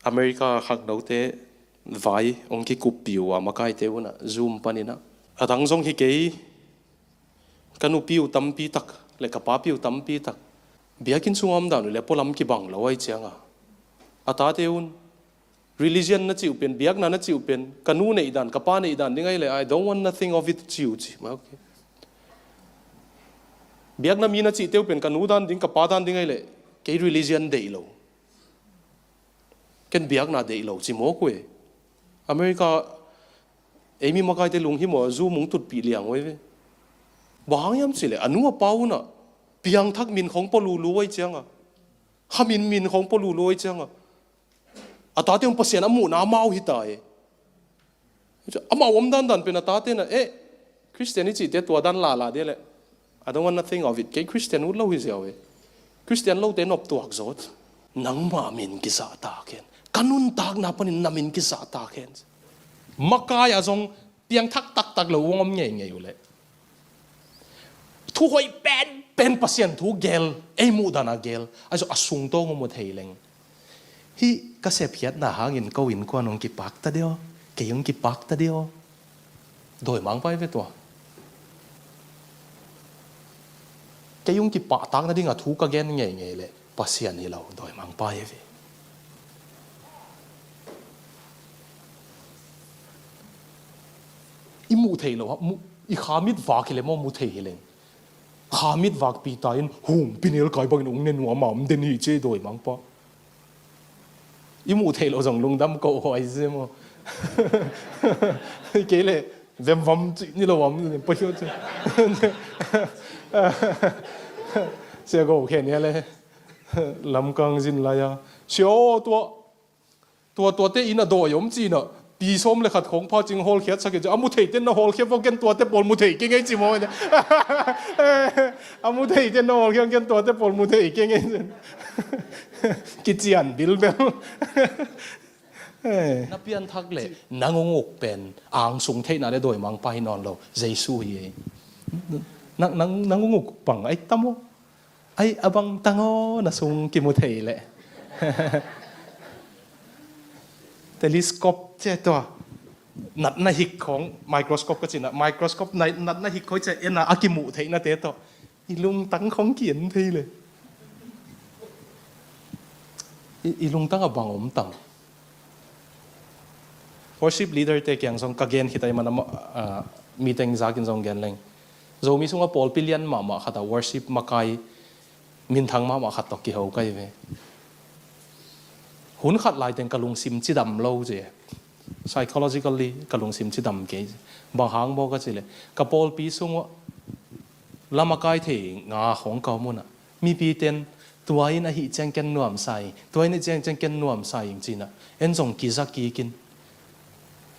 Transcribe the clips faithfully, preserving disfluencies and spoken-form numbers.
America khangnote vai hong kikuppih uh a, makaite unah Zoom paninah, a dang zong hi kei, ka nupi uh tampi tak le ka papi uh tampi tak biakinn sungah om dan uh le pualam kibang lo ahi cianga, a tate un religion na cih uh pen, biakna na cih uh pen, ka nu neih dan, ka pa neih dan ding ahi le, "I don't want nothing of it," ci uh ci. Okay. Biakna mi na cihte uh pen ka nu dan ding, ka pa dan ding ahi le, kei religion deih lo. Ken biakna deih lo ci mawk uh e. America, ei mi makaite lunghimawh a Zoom hong tutpih liang uh ei ve. Bang hang hiam cih le, a nu a pa unah piangthak min khong pua lulu ahi cianga, kha min min khong pua lulu ahi cianga, a tate un Pasian a muhna amau hi ta e. Amau om dandan pen a tate na, eh, Christian i cihte tua dan lala dia le, "I don't want nothing of it. Kei Christian ut lo hi ziau e. Christian lote noptuak zawt. Nangmah min kizahtak hen. Ka nuntakna panin na min kizahtak hen." Makai a zong piangthak taktak lo uh hong om ngeingei uh le, thu hoih penpen, Pasian thu gel, ei muhdana gel, a zong a sungtawng uh mu thei leng, hih ka sepkhiatna hangin ko innkuan hong kipak ta dia aw, kei hong kipak ta dia aw. Dawimangpa hi ve tua. Kei hong kipahtak nadinga thu ka gen ngeingei le, Pasian hi lo, dawimangpa hi ve. I muh theih loh, mu-, i kha mit vak hi le maw, mu thei hi leng. Kha mit vak Peter in hum pinel kai bangin hong ne nuam a om den hi ci e, dawimangpa. I muh theih loh zong lungdam ko huai ci e maw. Kei le vemvam ci ni lo am, pahiau ci. Sia go khen ia le. Lamkang zin lai a. Sia aw, tua Tua, tuate inn a dawi om cina, pi sawm le khat khong pha cing hawlkhiat sak hi ci. A mu theite na hawlkhia vawk, ken tuate pawl mu thei keng ei ci maw. A mu theite na hawlkhia, ken tuate pawl mu thei keng ei ci. Kician bilbel. Na pianthak le nang hong uk pen angsung theihna le dawimangpa hi nawn lo, Jesu hi ei. Nang, nang, nang hong uk bang ai tam aw. Ai, a bang tang aw, na sung kimu thei leh. Telescope ci e tua. Natna hik khong, microscope ka cina, microscope nai-, natna hik khoi ci e, ena a kimuh theihnate tawh i lungtang khong ki-en thei le. I, i lungtang a bang om tam. Worship leader te kiang zong ka gen khit ai man a, ah, meeting zakin zong gen leng. Zomi sungah pawlpi lian mahmah khat ah worship makai minthang mahmah khat tawh kiho ka hi ve. Hun khat lai teng ka lungsim cidam lo ci. Psychologically ka lungsim cidam kei. Bang hang maw ka cih leh, ka pawlpi sungah lamakai thei nga khong ka om un ah, mipite'n tua in ahih ciang ken nuamsa ing, tua in ahih ciang, ciang ken nuamsa ing ci-in ah, en zong kiza kik in.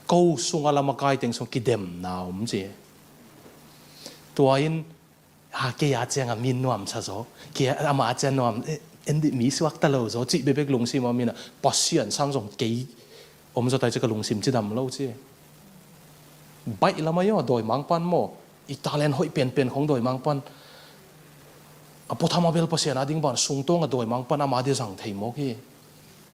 Ko sungah lamakai teng sung kidemna om ci. Tua in, ha, kei a ciang a min nuamsa zaw, kei a, amah a ciang nuam, eh, en dih mi suakta lo zaw cih bekbek lungsim a om in ah, Pasian sang zong kei om zaw tai ci, ka lungsim cidam lo ci. Baih lam ah i aw, dawimangpa'n maw, i talent hoih penpen khong dawimangpa'n a puatham a bel Pasian a ding ban sungtawng a dawimangpa'n ama dia zang thei mawk hi.